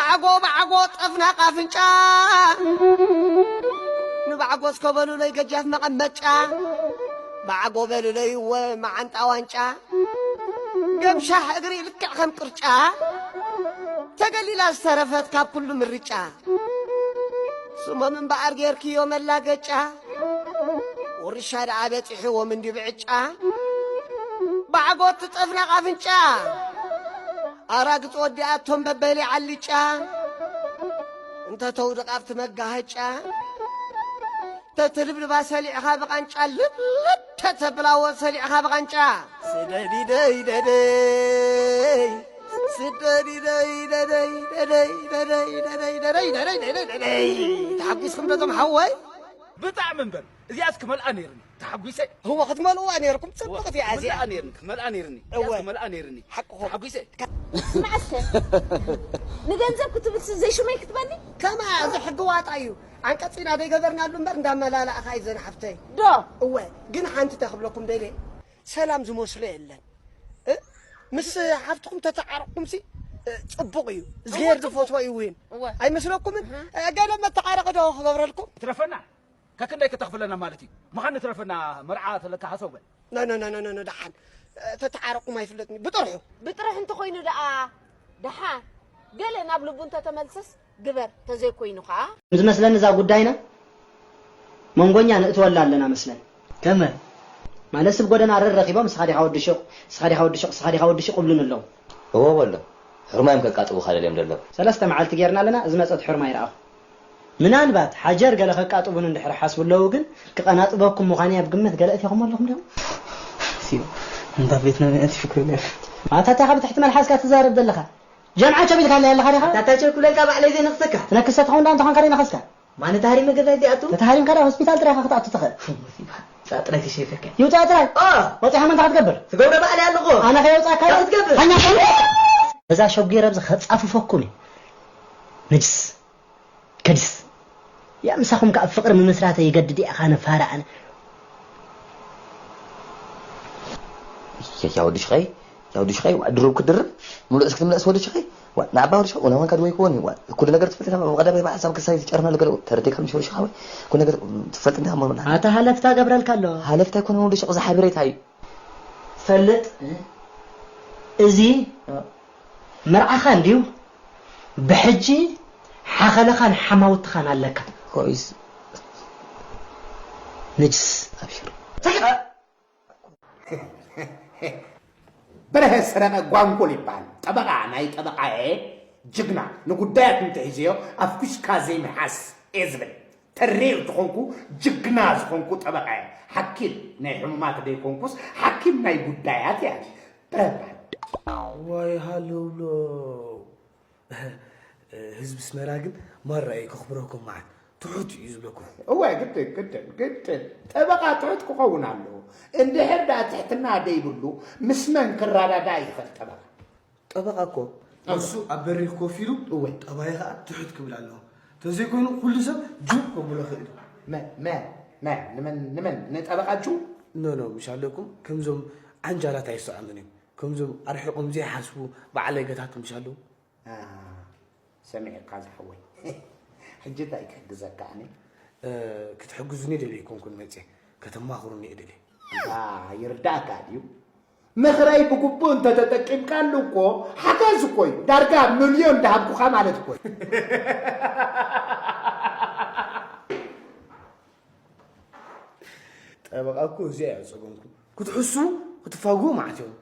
ዓጎ ብዓጎ ጠፍናቕ ኣፍንጫ፣ ንባዕጎ እስከ በሉለይ ገጃፍ መቐመጫ፣ ብዓጎ በሉለይ እወ መዓንጣ ዋንጫ፣ ገምሻሕ እግሪ ልክዕ ከም ቅርጫ፣ ተገሊላ ዝተረፈት ካብ ኩሉ ምርጫ፣ ስሞም እምበኣር ጌርክዮ መላገጫ፣ ውርሻ ደኣ በጺሕዎም እንዲ ብዕጫ፣ ብዓጎ ትጠፍናቕ ኣፍንጫ። ኣራግጽ ወዲኣቶም በበሊ ዓልጫ፣ እንተ ተውድቕ ኣብቲ መጋሃጫ፣ ተትልብልባ ሰሊዕኻ ብቓንጫ፣ ልብልብ ተተብላዎ ሰሊዕኻ ብቓንጫ። ስደዲ ደይ ደደይ፣ ስደዲ ደይ ደደይ፣ ደደይ ደደይ፣ ደደይ ደደይ፣ ደደይ ደደይ፣ ደደይ። ተሓጒስኩም ዶ እዞም ሓወይ? ብጣዕሚ እምበር፣ እዚኣስ ክመልኣ ነይርኒ። ተሓጒሰ። እወ፣ ክትመልእዋ ነይርኩም። ጽብቕቲ እያ እዚኣ። ክመልኣ ነይርኒ፣ ክመልኣ ነይርኒ። እወ። እዚኣስ ክመልኣ ነይርኒ። ሓቅኹም። ተሓጒሰ። ስማዕ እስከ፣ ንገንዘብ ክትብል ሲ ዘይሽመይ ክትበኒ? ከማ፣ እዚ ሕጊ ዋጣ እዩ። ዓንቀጺና ደይገበርናሉ እምበር እንዳመላለእኻ እዩ ዘን ሓፍተይ። ዶ? እወ፣ ግን ሓንቲ እንታይ ክብለኩም ደልየ፣ ሰላም ዝመስሎ የለን። እ? ምስ ሓፍትኹም ተተዓረቕኩምሲ፣ እ፣ ጽቡቕ እዩ። እዝግሄር ዝፈትዎ እዩ እውን። እወ። ኣይመስለኩምን? እህ። እ፣ ገለ መተዓረቒ ዶ ክገብረልኩም? ትረፈና። ከክንደይ ከተኽፍለና ማለት እዩ? ምዃን ንትረፈና መርዓ ተለካ ሃሰው በል። ኖ፣ ኖ፣ ኖ፣ ኖ፣ ኖ፣ ደሓን። እ፣ ተተዓረቑም ኣይፍለጥን እዩ። ብጥርሑ። ብጥርሑ እንተኾይኑ ደኣ ደሓን። ገለ ናብ ልቡ እንተተመልሰስ ግበር፣ ተዘይኮይኑ ኸኣ። ዝመስለኒ እዛ ጉዳይና መንጎኛ ንእትወላ ኣለና መስለን። ከመ? ማለት ስብ ጎደና ረር ረኺቦም፣ ንስኻ ዲኻ ወዲ ሹቕ፣ ንስኻ ዲኻ ወዲ ሹቕ፣ ንስኻ ዲኻ ወዲ ሹቕ እብሉን ኣለዉ። እወ በሎ። ሕርማዮም ከቃጥቡኻ ደልዮም ደለዉ። ሰለስተ መዓልቲ ጌርና ኣለና፣ ዝመጸት ሕርማ ይረኣኹ። ምናልባት ሓጀር ገለ ከቃጥቡን እንድሕር ሓስቡ ኣለዉ፣ ግን ክቐናጥበኩም ምዃኑ ኣብ ግምት ገለ እቲኹም ኣለኹም ዲኹም? ሲዮ፣ እንዳ ቤት መብያ እቲ ፍቅሪ ነፍ። ኣታ እንታይ ካብ ትሕቲ መልሓስካ ትዛረብ ዘለኻ? ጀምዓ ቸብ ኢልካ ኣለኻ ዲኻ? ኣታ ቸብ ክብለልካ ባዕለይ ዘይነኽሰካ። ትነክሰ ትኸውን ዳ እንተኾንካ ደይነኸስካ? ማነ ተሃሪመ ገዛ እዚኣቱ? ተተሃሪምካ ዳ ሆስፒታል ጥራይ ኢኻ ክትኣቱ ትኽእል። ሞሲባ። ጻ ጥራይ ተሸይፈካ። ይውጻእ ጥራይ? ኦ! ወጺኻ መን ትገብር? ትገብረ ባዕለይ ኣለኹ። ኣነ ከየውጻእካ? እንታይ ክትገብር? ሃኛ ከ-፣ በዛ ሸጒረ ኣብዚ ከጻፍፈኩም እዩ። ነጅስ። ከዲስ። ያ ምሳኹም ከኣ ኣብ ፍቕሪ ምምስራተ ይገድድ እየ፣ ኣነ ፋራ ኣነ። ያ፣ ያ ወዲ ሽቐይ፣ ያ ወዲ ሽቐይ፣ ዋ፣ ድሩብ ክድርብ፣ ምሉእ እስኪ ትምለስ ወዲ ሽቐይ። ዋ፣ ንዓባ ወዲ ሽቐይ፣ ወላ ዋንካ ድወይ ክወኒ፣ ዋ፣ ኩሉ ነገር ትፈልጥ፣ ካብ ቀዳማይ ብሓሳብ ክሳይ ዝጨርመ ነገር፣ ተረዲእካ ምሽ ወዲ ሽቐይ፣ ኩሉ ነገር ትፈልጥ እንዲኻ፣ ሞርመላ። ኣታ ሃለፍታ ገብረልካ ኣሎ። ሃለፍታ ኣይኮነን ወዲ ሽቐይ፣ እዚ ሓበሬታ እዩ። ፈልጥ፣ እ? እዚ መርዓኻ እንድዩ፣ ብሕጂ ሓኸለኻን ሓማውትኻን ኣለካ። ኮይስ። ነጅስ። ኣብሽር። በርሀ ሰረቐ ጓንጉል ይበሃል። ጠበቓ፣ ናይ ጠበቓ እየ። ጅግና፣ ንጉዳያት እንተሒዘዮ፣ ኣፍኲስካ ዘይምሓዝ እየ ዝብል። ተሪር ዝኾንኩ፣ ጅግና ዝኾንኩ ጠበቓ እየ። ሓኪም ናይ ሕሙማት ደይኮንኩስ፣ ሓኪም ናይ ጉዳያት እየ። ብረባድ። ዋይ ሃለውለው። ህዝቢ ኣስመራ ግን ማራ እዩ ከኽብረኩም መዓት። ትሑት እዩ ዝብለኩም። እዋይ፣ ግድን፣ ግድን፣ ግድን። ጠበቓ ትሑት ክኸውን ኣለዎ። እንድሕር ደኣ ትሕትና ደይብሉ፣ ምስ መን ክረዳዳእ ይኽእል ጠበቓ? ጠበቓ እኮ፣ እወ። ንሱ ኣብ በሪኽ ኮፍ ኢሉ፣ እወ። ጠባይ ኸኣ ትሑት ክብል ኣለዎ። ተዘይኮይኑ፣ ኩሉ ሰብ ጁብ ከብሎ ይኽእል እዩ። መን፣ መን፣ መን፣ ንመን፣ ንመን? ንጠበቓ ጁብ? ኖ፣ ኖ፣ ምሽ ኣለኩም፣ ከምዞም ዓንጃላት ኣይሰኣኑን እዮም። ከምዞም ኣርሒቖም ዘይሓስቡ በዓል ገታት ምሽ ኣለዉ። አ፣ ሰሚዐካ ዝሓወይ። ሕጂ እንታይ ክሕግዘካ ኣነ? እ፣ ክትሕግዙኒ ደልየ ኣይኮንኩን መጽየ፣ ከተማኽሩኒ እየ ደልየ። አ፣ ይርዳእካ ድዩ? ምኽረይ ብግቡእ እንተተጠቂምካሉ እኮ ሓገዝ እኮ እዩ። ዳርጋ ሚልዮን ዳሃብኩኻ ማለት እኮ እዩ። ጠበቓ እኮ እዚኣ እያ ጸገምኩም። ክትሕሱ፣ ክትፋግኡ መዓት እዮም።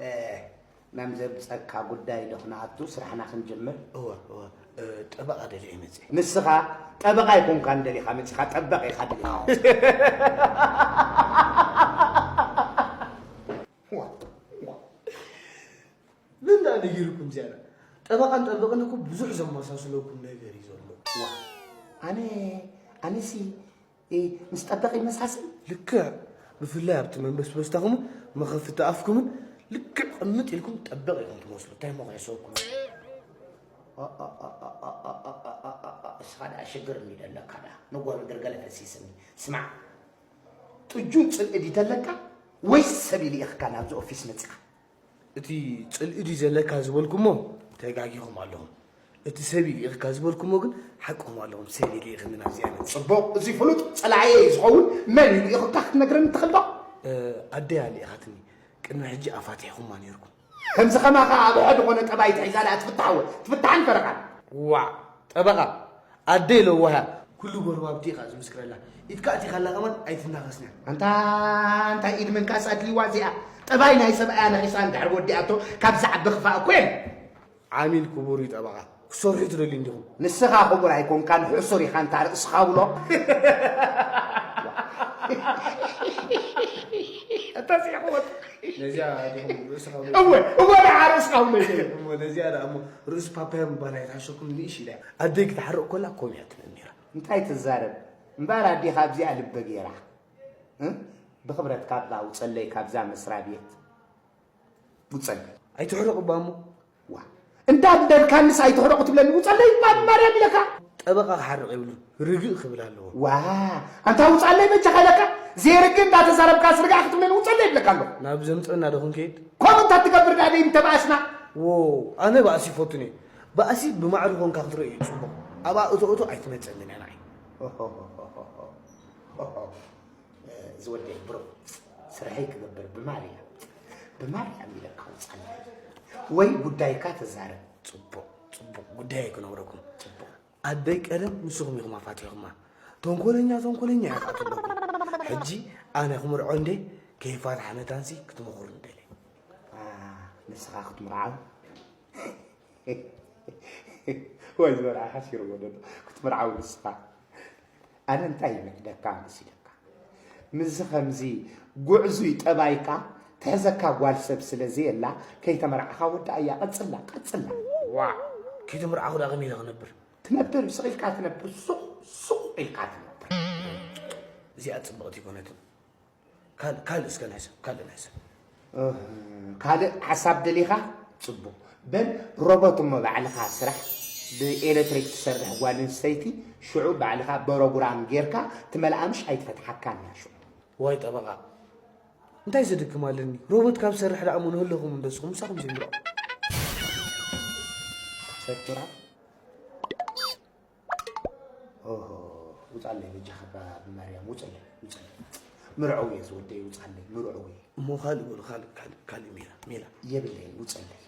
እ፣ ናብ ዘብጸካ ጉዳይ ዶ ክንኣቱ፣ ስራሕና ክንጅምር? እወ፣ እወ። እ፣ ጠበቓ ደልየ እየ መጽየ። ንስኻ ጠበቓ ኣይኮንካን ደሊኻ መጺኻ፣ ጠበቕ ኢኻ ደሊኻ። ዋ፣ ዋ። መን ደኣ ነጊሩኩም ዝያዳ? ጠበቓን ጠበቕን እኮ ብዙሕ ዘመሳስለኩም ነገር እዩ ዘሎ። ዋ፣ ኣነ፣ ኣነሲ፣ እ፣ ምስ ጠበቕ ይመሳሰል? ልክዕ። ብፍላይ ኣብቲ መንበስበስታኹምን መኸፍቲ ኣፍኩምን ልክዕ ቅምጥ ኢልኩም ጠበቕ ኢኹም ትመስሉ። እንታይ እሞ ክሕሰበኩም? ኦ፣ ኦ፣ ኦ፣ እስኻ ደኣ ሽግር እንዲ ደለካ ደኣ። ንጎ ምድሪ ገለ ፈሲስኒ። ስማዕ፣ ጥጁን ጽልኢ ድዩ ደለካ ወይስ ሰብ ይልኢኽካ ናብዚ ኦፊስ መጺኻ? እቲ ጽልኢ ድዩ ዘለካ ዝበልኩሞ ተጋጊኹም ኣለኹም። እቲ ሰብ ኢልኢኽካ ዝበልኩሞ ግን ሓቅኹም ኣለኹም። ሰብ ኢልኢኽኒ ናብዚኣ መጺእ። ጽቡቕ፣ እዚ ፍሉጥ ጸላኢየ እዩ ዝኸውን። መን ኢልኢኽካ ክትነግረኒ ትኽእል ዶ? እ፣ ኣደይ ኣልኢኻትኒ። ቅድሚ ሕጂ ኣፋቲሕኹማ ነይርኩም። ከምዚ ከማኻ ኣብ ሕድ ኾነ ጠባይ ተሒዛ ደኣ ትፍታሕ ወ-፣ ትፍታሕን ፈረቓን። ዋዕ፣ ጠበቓ፣ ኣደይ ለዋህ እያ። ኩሉ ጎረባብቲ ኢኻ ዝምስክረላ። ኢድካ ኣቲኻላ ከማን ኣይትናኸስን እያ። ኣንታ፣ ኣንታ ኢድ ምንካስ ኣድልይዋ እዚኣ። ጠባይ ናይ ሰብኣያ ነኺሳ እንድሕር ወዲኣቶ፣ ካብዚ ዓቢ ክፋእ እኮ የለን። ዓሚል ክቡር እዩ ጠበቓ። ክሰርሑ ትደልዩ እንዲኹም። ንስኻ ክቡር ኣይኮንካን፣ ሕሱር ኢኻ፣ እንታ ርእስኻ ብሎ። ኣታ ሲሕወት። ነዚኣ ዲኹም ርእስኻ ብሎ። እወ፣ እወ፣ ደሓ ርእስኻ ብሎ። እሞ ነዚኣ ደኣ እሞ ርእሲ ፓፓያ ምባል ኣይትሓሸኩም ንእሽ ኢላ። ኣደይ ክትሓርቕ ከላ ከምኡ እያ ትብል ነይራ። እንታይ ትዛረብ? እምበኣር ኣዴኻ ኣብዚኣ ልበ ገይራ። እ? ብኽብረት ካብዛ ውጸለይ፣ ካብዛ መስሪያ ቤት። ውጸለይ። ኣይትሕረቑ እባ እሞ። ዋ፣ እንዳበልካንስ ኣይትሕረቑ ትብለኒ? ውጸለይ እባ ብማርያም ኢለካ። ጠበቓ ክሓርቕ የብሉን፣ ርግእ ክብል ኣለዎ። ዋ፣ ኣንታ ውጻለይ በጃኻ ኢለካ። ዘይርግእ እንዳተዛረብካስ ርግእ ክትብለኒ ውጸለይ ይብለካ ኣለኹ። ናብ ዘምጽአና ዶ ክንከይድ? ከምኡ እንታ ትገብር ደኣ ደይ ምተባእስና። ዎ፣ ኣነ ባእሲ ይፈቱን እየ። ባእሲ ብማዕረ ኮንካ ክትርእዮ እዩ ጽቡቕ። ኣብኣ እቶ እቶ ኣይትመጽእንን እያ ንዓይ። ዝወደይ ብሮ፣ ስርሐይ ክገብር ብማርያም፣ ብማርያም ኢለካ ውጻለይ። ወይ ጉዳይካ ተዛረብ። ጽቡቕ፣ ጽቡቕ። ጉዳይ ክነግረኩም። ጽቡቕ። ኣደይ ቀደም ንስኹም ኢኹም ኣፋቲሕኩማ። ተንኮለኛ፣ ተንኮለኛ እያ ትኣትወኩም። ሕጂ ኣነ ክምርዖ እንዴ ከይፋትሓ መታንሲ ክትመኽሩኒ ደልየ። ኣ፣ ንስኻ ክትምርዓው? ወይ ዝበልዓ ሓሲርዎ ደሎ ክትምርዓው ንስኻ። ኣነ እንታይ ይምዕደካ መሲለካ? ምስዚ ከምዚ ጉዕዙይ ጠባይካ ትሕዘካ ጓል ሰብ ስለ ዘየላ ከይተመርዓኻ ወድኣያ። ቀጽላ፣ ቀጽላ። ዋ፣ ከይተመርዓኹ ደኣ ከመይ ኢለ ክነብር? ትነብር፣ ስቕ ኢልካ ትነብር፣ ሱቕ፣ ሱቕ ኢልካ ትነብር። እዚኣ ጽብቕቲ ኣይኮነትን። ካል-፣ ካልእ እስከ ናይ ሰብ፣ ካልእ ናይ ሰብ። እህ፣ ካልእ ሓሳብ ደሊኻ? ጽቡቕ። በል ሮቦት እሞ ባዕልኻ ስራሕ። ብኤሌክትሪክ ትሰርሕ ጓል ኣንስተይቲ፣ ሽዑ ባዕልኻ በሮጉራም ጌርካ ትመልኣ ምሽ ኣይትፈትሓካን እያ ሽዑ። ዋይ ጠበቓ፣ እንታይ ዘድክም ኣለኒ? ሮቦት ካብ ዝሰርሕ ደኣ እሞ ንህለኹም እንዶ ንስኹም ምሳኹም ጀምሮ። ሰክራ። ኦሆ፣ ውጻለይ በጃኻ እባ ብማርያም፣ ውጽለይ፣ ውጽለይ። ምርዐው እየ ዝወደይ፣ ውጻለይ፣ ምርዐው እየ። እሞ ካልእ በሉ፣ ካልእ፣ ካልእ፣ ካልእ ሜላ፣ ሜላ። የብለይን፣ ውጸለይ።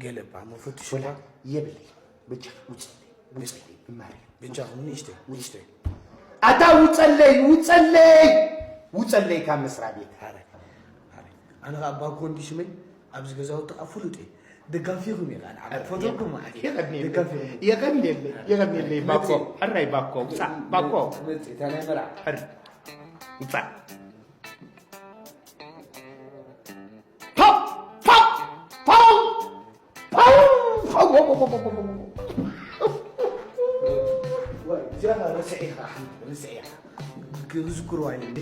ገለ እባ፣ እሞ ፈትሹ ወላ እባ። የብለይን፣ በጃኻ ውጸለይ፣ ውጸለይ፣ ብማርያም። በጃኹም ንእሽተይ፣ ንእሽተይ። ኣታ ውጸለይ፣ ውጸለይ፣ ውጸለይ ካብ መስሪያ ቤት። ኣረ፣ ኣረ። ኣነ ኸኣ ባኮ እንዲ ሽመይ ኣብዚ ገዛውቲ ኸኣ ፍሉጥ እየ። ደጋፊኹም እየ ኸኣ ንዓኹም። ፈትወኩም ማለት እየ። የቐንየለይ፣ ደጋፊኹም። የቐንየለይ፣ የቐንየለይ ባኮ። መጽእ። ሕራይ ባኮ፣ ውጻእ፣ ባኮ። መጽእ፣ እታ ናይ መርዓ። ሕር-፣ ውጻእ። ፓው! ፓው! ፓው! ፓው! ፓው! እዚኣ ርስዒ ኢኻ፣ ርስዒ ኢኻ። ክዝክሮ ኣይነ እንዴ?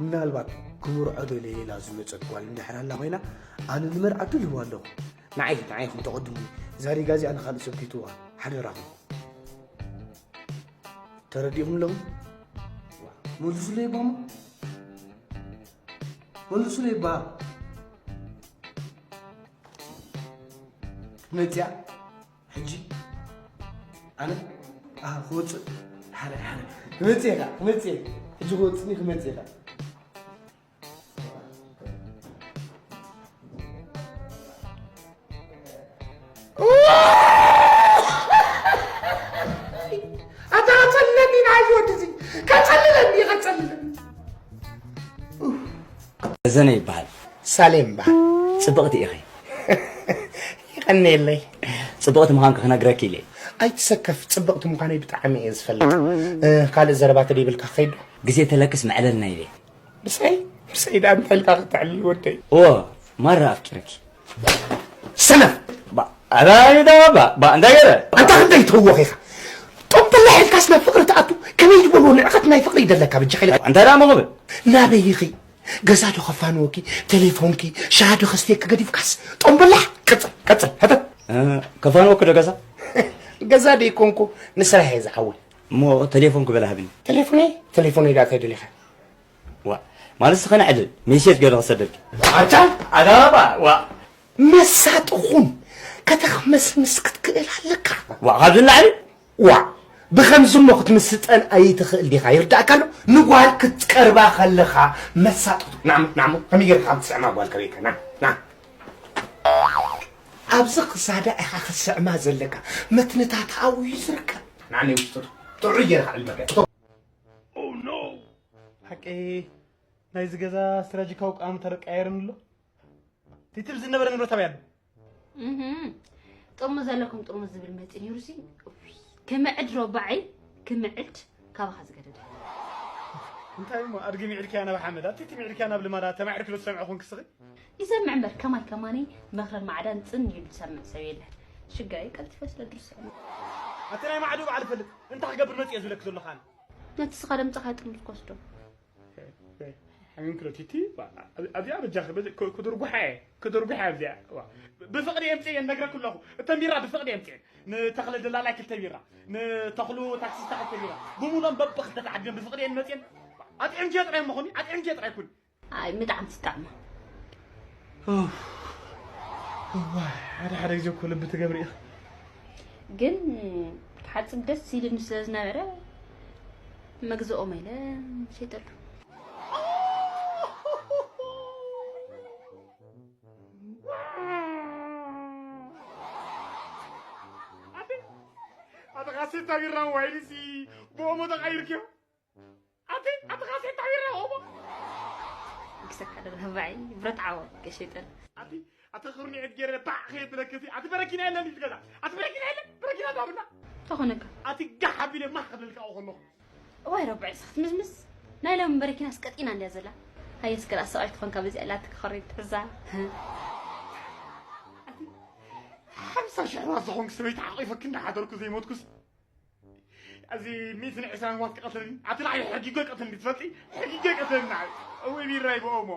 ምናልባት ክምርዖ ደልየ ኢላ ዝመጸት ጓል እንድሕር ኣላ ኮይና፣ ኣነ ንመርዓ ድልው ኣለኹ። ንዓይ፣ ንዓይ ኢኹም ተቐድሙኒ። እዛ ሪጋ እዚኣ ንኻልእ ሰብ ከይትህቡዋ፣ ሓደራኹም። ተረዲእኩም ኣለኹም? መልሱለይ እባ እሞ። መልሱለይ እባ። መጽያ? ሕጂ ኣነ፣ ኣሃ፣ ክወጽእ። ሓደ፣ ሓደ። ክመጽእ ኢኻ፣ ክመጽእ። ሕጂ ክወጽእኒ ክመጽእ ኢኻ። ኣታ ቀጸልለኒ፣ ንዓይ ወዲ እዚ ቀጸልለኒ፣ ቀጸልለኒ። ረዘነ ይበሃል። ሳሌም ይበሃል። ጽብቕቲ ኢኺ። የቐንየለይ። ጽብቕቲ ምዃንኪ ክነግረኪ ኢለ። ኣይትሰከፍ፣ ጽብቕቲ ምዃነይ ብጣዕሚ እየ ዝፈልጥ። እ፣ ካልእ ዘረባ ተደይብልካ ክኸይድ ዶ? ግዜ ተለክስ መዕለልና ኢለ። ምሰይ? ምሰይ ደኣ እንታይ ኢልካ ከተዕልል ወደይ? እዎ፣ ማራ ኣፍቂረኪ። ሰነፍ! ባ-፣ ኣራይ ዳ ባ-፣ ባ-፣ እንታይ ገይረ? ኣንታ ክንደይ ትህወኽ ኢኻ? ጦም በላሕ ኢልካስ ናብ ፍቕሪ ትኣቱ? ከመይ ዝበልዎ ንዕቐት ናይ ፍቕሪ ይደለካ በጃኻ ኢለ? እንታይ ደኣ መኽብል? ናበይ ኢኺ? ገዛ ዶ ከፋንወኪ? ቴሌፎንኪ? ሻሂ ዶ ከስትየኪ ገዲፍካስ? ጦም በላሕ! ቀጽል፣ ቀጽል፣ ሕተት! እ፣ ከፋንወኪ ዶ ገዛ? ገዛ ደይኮንኩ፣ ንስራሕ እየ ዝዓውል። እሞ ቴሌፎንኪ በላ ሃብኒ። ቴሌፎነይ? ቴሌፎነይ ደኣ እንታይ ደሊኻ? ዋ፣ ማለት ስኸነ ዕድል፣ ሜሴጅ ገለ ክሰደልኪ። ኣታ፣ ኣዳባ፣ ዋ። መሳጢ ኹን። ከተኽመስምስ ክትክእል ኣለካ። ዋ፣ ካብዚ ንላዕሊ? ዋ፣ ብኸምዚ እሞ ክትምስጠን ኣይትኽእል ዲኻ? ይርዳእካ ኣሎ? ንጓል ክትቀርባ ከለኻ መሳጢ። ናም፣ ናም፣ ከመይ ጌርካ ክትስዕማ ጓል ከበይካ? ና፣ ና። ኣብዚ ክሳዳ ኢኻ ክትስዕማ ዘለካ። መትንታትኣኡ እዩ ዝርከብ። ንዓኒ ውሽጡ ጥዑይ ጌርካ ዕልመካ። ሓቂ ናይዚ ገዛ ስትራጂካዊ ቃም ተረቃየርን ኣሎ። ቲቲ ዝነበረ ንብረት ኣበይ ኣሎ? እህ፣ ጥርሙዝ ዘለኩም ጥርሙዝ ዝብል መፂ ነይሩ ሲ። ክምዕድ ረባዓይ ክምዕድ ካባኻ ዝገደደ። እንታይ እሞ ኣድጊ ሚዕድክያ ናብ ሓመድ፣ ኣቲ እቲ ሚዕድክያ ናብ ልማዳ ተማዕርክ ዶ ትሰምዐ ኮንክ ስኺ? ይሰምዕ እምበር ከማይ ከማኒ መኽረን ማዕዳን ፅን ኢሉ ዝሰምዕ ሰብ የለን። ሽጋይ ቀልጢፈ ስለ ድርሰ። ኣቲ ናይ ማዕዱ በዓል ፈልጥ እንታይ ክገብር መፅየ ዝብለክ ዘለኹ ኣነ? ነቲ ስኻ ደምፅኻ ጥርሙዝ ክወስዶ። ሓሚም ክሎ ቲቲ፣ ኣብዚኣ በጃኺ፣ በዚ-፣ ክ-፣ ክድርጉሓ እየ፣ ክድርጉሓ ኣብዚኣ። ዋ፣ ብፍቕሪ እየ ምፅኤ፣ ነግረክ ኣለኹ። እተን ቢራ ብፍቕሪ እየ ምፅኤ። ንተኽለ ደላላይ ክልተ ቢራ፣ ንተኽሉ ታክሲስታ ክልተ ቢራ። ብምሎም በብኽልተ ተዓዲገን ብፍቕሪ እየን መፅኤን። ኣጥዕምኪ ጥራይ እሞ ኹኒ፣ ኣጥዕምኪ ጥራይ ኩኒ። ኣይ፣ ምጣዕም ትጣዕማ። ኡፍ። እዋይ፣ ሓደ ሓደ ግዜ እኮ ልቢ ትገብሪ ኢኺ። ግን ክሓጽብ ደስ ኢልኒ ስለ ዝነበረ፣ መግዝኦም ኢለ ሸይጠሉ። ኣቲ፣ ኣቲ ካሴታ ቢራን ዋይንሲ ብኦሞ ተቓይርክዮ? ኣቲ፣ ኣቲ ካሴታ ቢራ ኦሞ። ክሰካ ደረባይ ብረት ዓወ ከሸይጠን። ኣቲ፣ ኣቲ ክርኒ ዕድ ገይረ ባዕ ከየብለክሲ፣ ኣቲ በረኪና የለን እዩ ገዛ። ኣቲ በረኪና የለን፣ በረኪና ዳብና። ተኾነካ። ኣቲ ጋሕ ኣቢለ ማሕ ክብለልካ ከለኹ። እዋይ ረባዕ ሰኽት ምስምስ። ናይ ሎሚ በረኪናስ ቀጢና እንድያ ዘላ። ሃየ እስከ ደኣ ሰብኣይ ትኾንካ በዚኣ ኢላ ትከኸሪ ትሕዛ። ኣቲ፣ ሓምሳ ሽሕ ዋት ዝኾንክ ሰበይቲ ዓቒፈኪ እንዳሓደርኩ ዘይሞትኩስ። እዚ ሚእትን ዕስራን ዋት ክቐትለኒ፣ ኣቲ ንዓይ ሕጊጎ ይቀትለኒ ትፈልጢ? ሕጊጎ ይቀትለኒ ንዓይ። እወይ ቢራይ ብኦሞ።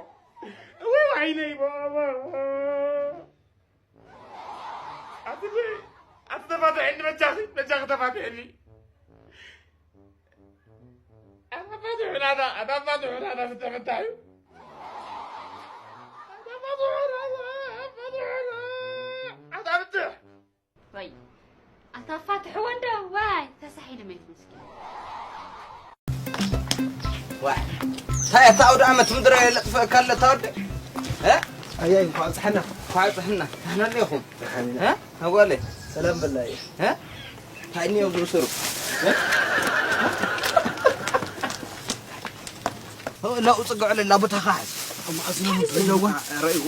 እወይ ዋይነይ ብኦሞ። ኣቲ፣ ኣቲ ተፋትሐኒ በጃኺ፣ በጃኺ ተፋትሐኒ። ኣታ ፋትሑና፣ ኣታ ፋትሑና፣ ኣታ ፍትሕ ፍታሕ እዩ። ኣታ ፋትሑና፣ ኣታ ፍትሕ። ወይ፣ ኣታ ፋትሕዎ እንዶ፣ ዋይ፣ ተሳሒሉ መይት ምስኪን። ዋይ፣ እንታይ እታ ኣውደ ዓመት ምድረ የለጥፈካ ኣለ እታ ወደ? እ? ኣያይ፣ እንኳዕ ኣብጽሐና። እንኳዕ ኣብጽሐና። ደህና ዲኹም? ደህና ኢና። እ? ኣጓለይ። ሰላም በላይ። እ? እንታይ እኒኦ ዝብስሩ? እ? ላኡ ጽግዕ ለላ ቦታኻ ሓዝ። መዓዝ ነው ምድረዋ? ረእይዎ።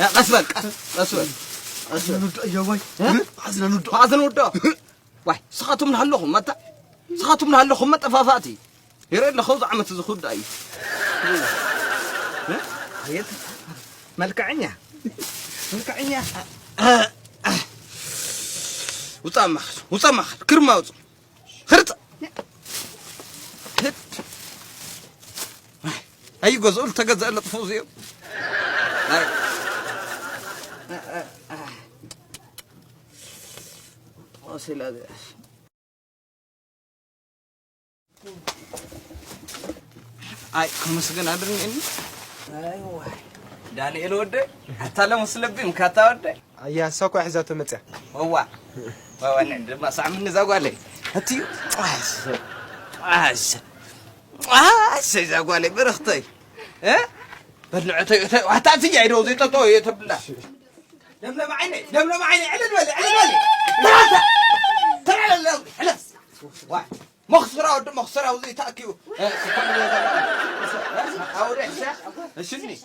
ያ፣ ቀስ በል፣ ቀስ፣ ቀስ በል። ቀስ በል። ንዶ እያዋይ። እ? መዓዝ ነው ንዶ? መዓዝ ነው ንዶ? ዋይ፣ ስኻቱም ናሃለኹም መታ፣ ስኻቱም ናሃለኹም መጠፋፋእቲ። ይረ ለኸው ዝዓመት እዚ ክውዳእ እዩ። እ? ኣየት? መልክዐኛ። መልክዐኛ። ውጻእ ማኸል፣ ውጻእ ማኸል። ክርማ ውጹ። ህርጥ። ህድ። ኣይ፣ ኣይገዝኡ፣ ተገዝአ ለጥፉ እዚኦም። ኣይ። ወሲላ እዚኣ። ኣይ፣ ከመስግን ኣድርኒ። ኣይ፣ ዋይ። ዳንኤል ወደ፣ ኣታ ለሙስ ለቢም ካታ ወደ። ኣያ፣ እሳ እኮ ሒዛቶ መጽያ። ወዋ። ወዋ፣ ነ-፣ ድማ ሳዕምኒ እዛ ጓለይ። ኣትዩ። ኣሰ-፣ ኣሰ-፣ ኣሰ-፣ እዛ ጓለይ በረኽተይ። እ? በልዕተይ፣ እተ-፣ ዋታ እትያ ኢዶ ዘይጠጦ እየ ተብላ። ለምለም ዓይነይ፣ ለምለም ዓይነይ፣ ዕልል በሊ፣ ዕልል በሊ። ተራታ፣ ተራታ፣ ለምለም፣ ዕልል። ዋይ። መኽስራ ወዲ መኽስራ ውዚ ተኣኪቡ። እ፣ ክፈሉ ዘጓል። እ፣ ኣውደ፣ እሺ፣ እሺ፣ እሺ፣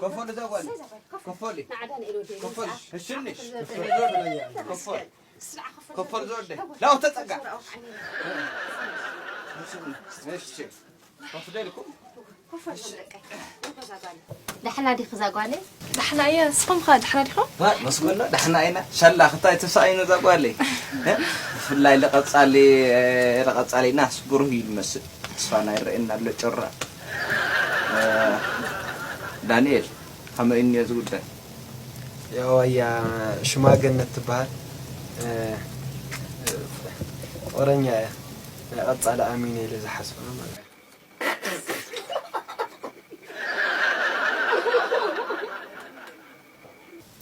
ከፈሉ ዘጓል። ከፈሉ። ከፈሉ። እሺ፣ እሺ። ከፈሉ። ከፈሉ ዘወደ። ላው ተጸጋ። እሺ፣ እሺ። ከፍደልኩም። ዳሕና ዲኺ እዛ ጓለይ? ዳሕና እየ፣ ንስኹም ኸ ዳሕና ዲኹም? ዋ፣ መስገኖ ዳሕና ኢና። ሻላ ክታይ ተሳኢኑ እዛ ጓለይ። እ? ብፍላይ ለቐጻሊ፣ ለቐጻሊናስ ብሩህ እዩ ዝመስል። ተስፋና ይረኣየና ኣሎ ጭራ። እ፣ ዳንኤል፣ ከመይ እኒኦ እዚ ጉዳይ? ያው ኣያ ሽማ ገነት ትበሃል። እ፣ ፍቕረኛ እያ። ናይ ቀጻሊ ኣሚነ ኢለ ዝሓስባ ማለት እዩ።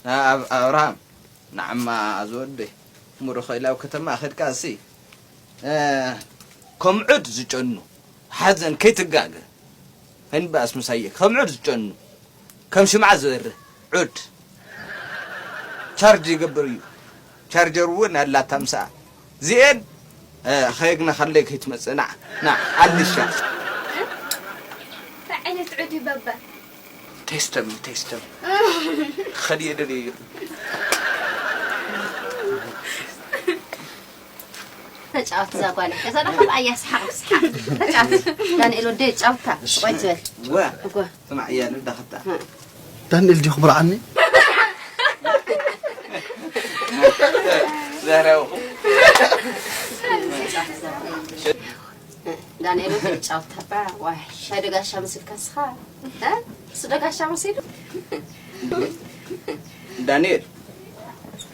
ኣብ ኣብርሃም፣ ንዓማ ዝወደይ፣ ምሩኸ ኢላ ኣብ ከተማ ከድካ እሲ፣ እ፣ ከም ዑድ ዝጨኑ፣ ሓዘን ከይትጋገ። ከይንበኣስ ምሳየ፣ ከም ዑድ ዝጨኑ፣ ከም ሽምዓ ዝበርህ ዑድ። ቻርጅ ይገብር እዩ። ቻርጀር እውን ኣላታ ምሳኣ። እዚኤን፣ እ፣ ከየግና ከለይ ከይትመጽእ፣ ና፣ ና፣ ኣልሻ። እንታይ ዓይነት ዑድ እዩ በባ? ቴስተም፣ ቴስተም። ከድየ ደልየ እዩ። ተጫወት እዛ ጓል። እዛ ደኣ ካብ ኣያ ስሓቕ ስሓቕ። ተጫወት። ዳንኤል ወደይ ጫውታ። ስቆይ ትበል። ዋ። እኮ። ስማዕ እያ ንዳኸታ። ዳንኤል ዲኹም ረዓኒ? ዛራውኹ። ዳንኤል ወደይ ጫውታ። ባ፣ ዋይ፣ ሻይ ደጋሻ መሲልካ እስኻ። እ? እሱ ደጋሻ መሲሉ። ዳንኤል፣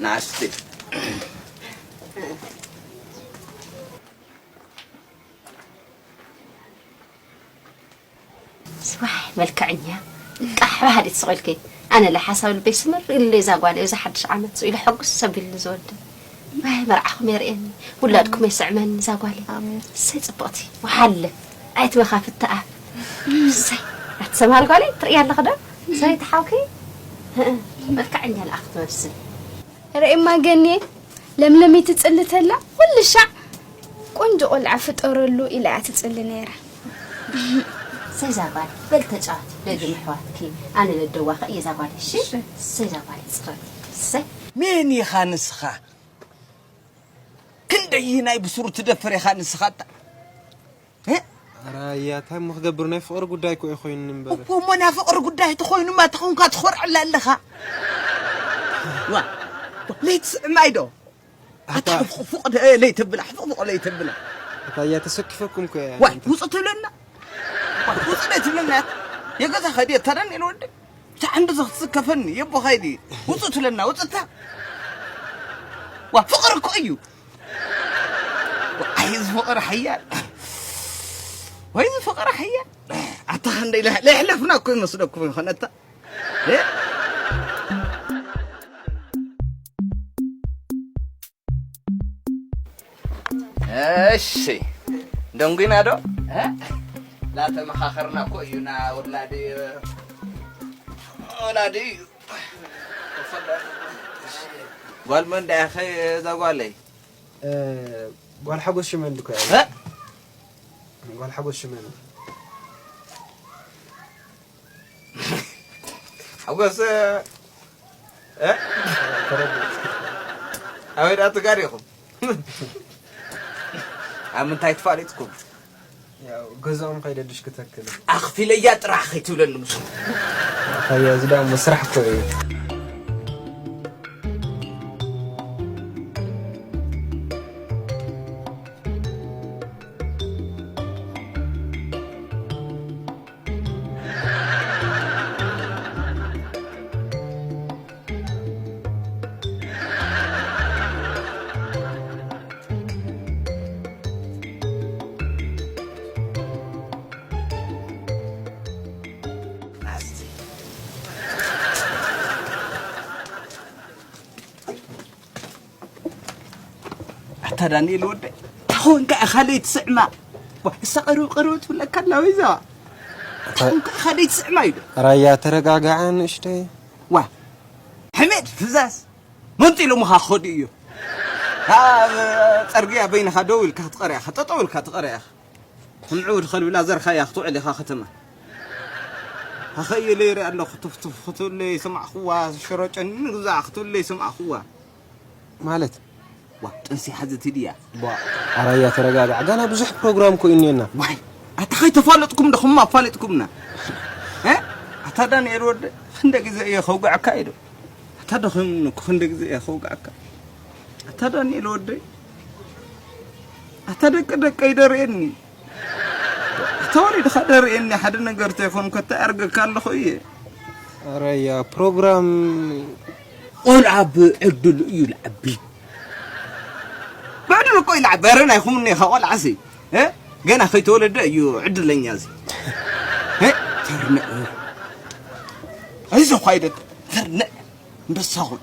ንኣስቲ። ስዋይ፣ መልክዐኛ። ቃሕ ባህል ትስቕ ኢልኪ። ኣነ ለ ሓሳብ ልበይ ስምር ኢሉ እዛ ጓል እዛ ሓድሽ ዓመት ኢሉ ሕጉስ ሰብ ኢሉ ዝወደ። ዋይ፣ መርዓኹም የርእየኒ፣ ውላድኩም የስዕመኒ እዛ ጓለይ። ኣሜን። እሰይ ጽብቕቲ፣ ወሓለ፣ ኣይትመኻፍቲ ኣፍ። እሰይ፣ ኣትሰምሃል ጓለይ፣ ትርእያ ኣለኺ ዶ? እሰይ፣ ተሓውኪ? መልክዐኛ ለኣ ክትመስል። ርእማ ገኔ፣ ለምለመይ ትጽሊ ተላ፣ ኩሉ ሻዕ፣ "ቆንጆ ቆልዓ ፍጠረሉ" ኢላ እያ ትጽሊ ነይራ። እሰይ እዛ ጓል፣ በል ተጫወት፣ ደጊም ኣሕዋትኪ፣ ኣነ ነደዋኸ እየ እዛ ጓል፣ እሺ? እሺ። እሰይ እዛ ጓል፣ ጽረቲ፣ እሰይ። መን ኢኻ ንስኻ? ክንደይ ናይ ብስሩ ትደፍር ኢኻ ንስኻ? እ? ኧረ ኣያ፣ እንታይ እሞ ክገብር፣ ናይ ፍቕሪ ጉዳይ እኮ እዩ ኮይኑ እምበር። እኮ እሞ ናይ ፍቕሪ ጉዳይ ተኾይኑማ ተኾንካ ትኾርዐላ ኣለኻ። ዋ፣ ለይትስዕማይ ዶ? ኣታ ኣታ ፉቕ፣ ፉቕ ደ-፣ ለይተብላ፣ ፉቕ፣ ፉቕ ለይተብላ። ኣታ ኣያ፣ ተሰኪፈኩም እኮ እያ። ዋይ፣ ውጹእ ትብለና? ዋይ፣ ውጹእ ለይትብለና? የገዛ ኸዲ፣ ተረን ኢሉ ወዲ። ብቻ ዓንዲ ዘኽትስከፈኒ፣ የቦ ኸይዲ። ውጹእ ትብለና፣ ውጹእታ። ዋ፣ ፍቕሪ እኮ እዩ። ኣይ፣ እዚ ፍቕሪ ሓያል። ወይ፣ እዚ ፍቕሪ ሓያል። ኣታ፣ ክንደይ ለሕ-፣ ለሕለፍና እኮ ይመስለኩም ይኾን፣ ኣታ? እ? እሺ፣ ደንጉይና ዶ? እ? ላተመኻኸርና እኮ እዩና፣ ወላዲ፣ ወላዲ እዩ። ጓል መን ደኣ ኢኺ እዛ ጓለይ? እ፣ ጓል ሓጎስ ሽመን ድኮ እያ። እ? ጓል ሓጎስ ሽመን። ሓጎስ፣ እ? ተረድእ። ኣበይ ደኣ ትጋር ኢኹም? ኣብ ምንታይ ተፋሊጥኩም? ያው ገዛኦም ከይደ ድሽ ክተክል። ኣኽፊለያ ጥራሕ ከይትብለኒ ምስ። ኣያ፣ እዚ ደኣ እሞ ስራሕ እኮ እዩ። ኣታ ዳንኤል ወደይ፣ እንታይ ኾንካ ኢኻ ለይትስዕማ? ዋ፣ እሳ ቀርብ ቀርብ ትብለካ ኣላ ወይዛ። እንታይ ኾንካ ኢኻ ለይትስዕማ ኢሉ? ራያ፣ ተረጋጋዓ ንእሽተይ። ዋ፣ ሕሜድ ፍዛዝ፣ መንጢሎምኻ ክኸዱ እዮም። ኣብ ጸርግያ በይንኻ ደው ኢልካ ክትቐርያ ኢኻ፣ ጠጠው ኢልካ ትቐርያ ኢኻ። ንዑ ድኸል ብላ ዘርኻያ ክትውዕል ኢኻ ከተማ። ሃኸየ ለይርኢ ኣለኹ፣ ትፍትፍ ክትብለይ ሰማዕኽዋ፣ ሽሮ ጨኒ ንግዛዕ ክትብለይ ሰማዕኽዋ። ማለት? ዋ፣ ጥንሲ ሓዘት ድያ? ቧ፣ ኣራያ ተረጋጋዕ። ገና ብዙሕ ፕሮግራም እኮ እዩ እኒኤና። ዋይ፣ ኣታ ከይተፋለጥኩም ዶ ክማ ኣፋሊጥኩምና? እ? ኣታ ዳንኤል ወደ፣ ክንደ ግዜ እየ ከውግዐካ ኢሉ። ኣታ ደኺሙኒ እኮ ክንደ ግዜ እየ ከውግዐካ። ኣታ ዳንኤል ወደይ፣ ኣታ ደቂ ደቀይ ደርእየኒ። ኣታ ወሊድኻ ደርእየኒ፣ ሓደ ነገር ተይኮንኩ፣ ኣታ ኣርገካ ኣለኹ እየ። ኣረ ያ ፕሮግራም። ቆልዓ ብዕድሉ እዩ ልዓቢ። ብዕድሉ እኮ እዩ ልዓቢ። ኣረ ናይኹም እኒኻ ቆልዓሲ፣ እ? ገና ከይተወለደ እዩ ዕድለኛ እዚ። እ? ተርንዕ። ኣይዞ ኳይደት፣ ተርንዕ። ኣንበሳ ኩን።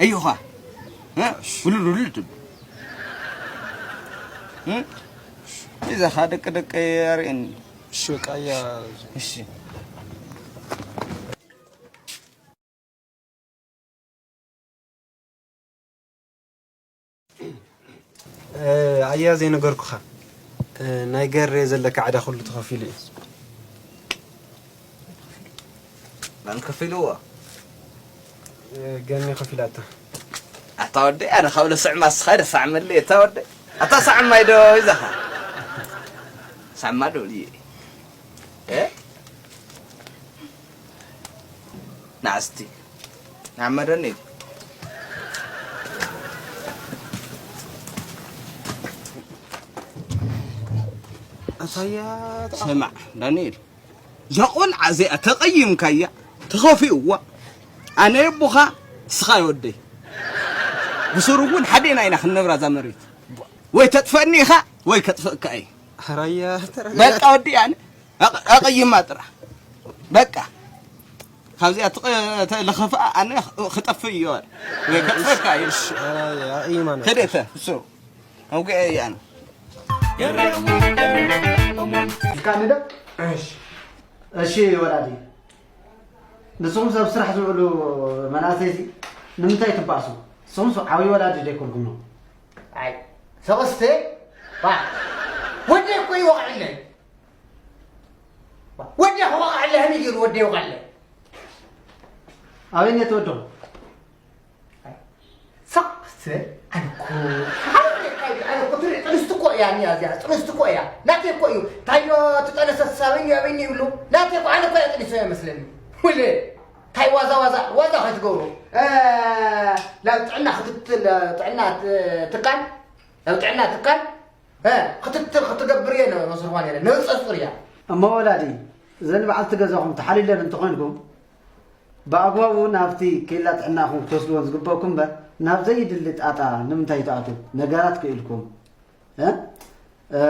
ኣዮኻ። እ? ውልድ ውልድ ትብል። እ? እዛ ኻ ደቂ ደቂ ኣርእየኒ። እሺ፣ በቃ፣ እያ። እሺ። እ፣ ኣያ ዘይነገርኩኻ። እ፣ ናይ ገሬ ዘለካ ዕዳ ኩሉ ተኸፊሉ እዩ። መን ከፊልዎ? እ፣ ገኒ ከፊላታ። ኣታ ወደይ፣ ኣነ ካብ ለስዕማ እስኻ ደፋዕ መለይ፣ ኣታ ወደይ። ኣታ ሳዕማይ ዶ ይዛኻ? ሳዕማ ዶ ልየ? እ? ናስቲ። ንዓመደኒ። ኣሳያ። ስማዕ፣ ዳንኤል። እዛ ቆልዓ እዚኣ ተቐይምካያ፣ ተኸፊእዋ። ኣነ ኣቦኻ፣ ንስኻ ወደይ። ብስሩ እውን ሓዴና ኢና ክንነብራ እዛ መሬት። ወይ ተጥፈእኒ ኢኻ፣ ወይ ከጥፈእካ እየ። ሕራያ፣ ተረጋጋ። በቃ ወዲ ኣነ ኣቕ-፣ ኣቕይማ ጥራሕ። በቃ። ካብዚኣ ትቕ-፣ ተለኸፍኣ ኣነ ክጠፍእ እየ። ወይ ከጥፈእካ እየ። እሺ፣ ሕራያ፣ ኣቕይማ ነው። ከደተ፣ እሱ። ኣውግአ እየ ኣነ። ኢልካ ንደቅ? እሺ። እሺ፣ ወላዲ። ንስኹም ሰብ ስራሕ ዝውዕሉ መናእሰይ እዚ ንምንታይ ትባእሱ? ንስኹም ስ-፣ ዓብዪ ወላዲ ዘይኮንኩም ነው። ኣይ፣ ሰለስተ፣ ባ፣ ወደይ እኮ ይወቕዕለይ። ባ፣ ወደይ ክወቕዕለይ፣ ከመይ ገይሩ ወደይ ይወቕዕለይ? ኣበይ እኔ ተወደኹ? ሰለስተ፣ ኣነ እኮ፣ ኣነ እኮ፣ ኣነ እኮ፣ ትሪ-፣ ጥንስቲ እኮ እያ፣ እኒኣ እዚኣ፣ ጥንስቲ እኮ እያ። ናተይ እኮ እዩ። ታዮ ትጠነሰስ ኣበይ እኒኦ፣ ኣበይ እኒኦ ይብሉ። ናተይ እኮ፣ ኣነ እኮ እያ ጥኒሶ እያ መስለኒ። ወለ፣ ታይ ዋዛ፣ ዋዛ፣ ዋዛ ከይትገብሩ። እ፣ ናብ ጥዕና ክትትል፣ ጥዕና ት-፣ ትካል፣ ናብ ጥዕና ትካል፣ እ፣ ክትትል ክትገብር እየ ነ-፣ ነስርሖ ነይረ። ነብፀ ፁር እያ። እሞ ወላዲ፣ እዘን በዓልቲ ገዛኹም ተሓሊለን እንተኾይንኩም፣ ብኣግባቡ ናብቲ ኬላ ጥዕናኹም ክትወስድወን ዝግበእኩም እምበር፣ ናብ ዘይድሊ ጣጣ ንምንታይ ትኣትዉ? ነገራት ክኢልኩም፣ እ? እ፣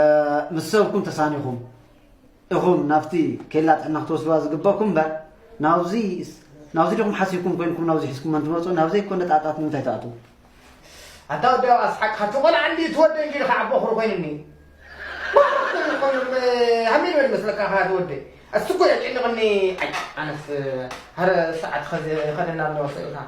ምስ ሰብኩም ተሳኒኹም ኢኹም ናብቲ ኬላ ጥዕና ክትወስድዋ ዝግበእኩም እምበር፣ ናብዚ፣ ናብዚ ዲኹም ሓሲብኩም ኮይንኩም ናብዚ ሒዝኩመን ትመጹ? ናብ ዘይኮነ ጣጣት ንምንታይ ትኣትዉ? ኣታ ወዲ ኣብ ኣስሓቅ፣ ካብቲ ቆልዓ እንዲ ትወደ እንጂ ኢልካ ዓቦ ኩሩ ኮይኑኒ። ዋው፣ ኮይኑ፣ ኮይኑ፣ እ፣ ሃመይ ዝበል መስለካ፣ ካ ትወደ። እሱ እኮ የጨንቕኒ። ኣይ፣ ኣነስ፣ እ፣ ሃረ ሰዓት ኸዚ ኸደና ኣለዎ ሰኢልካ።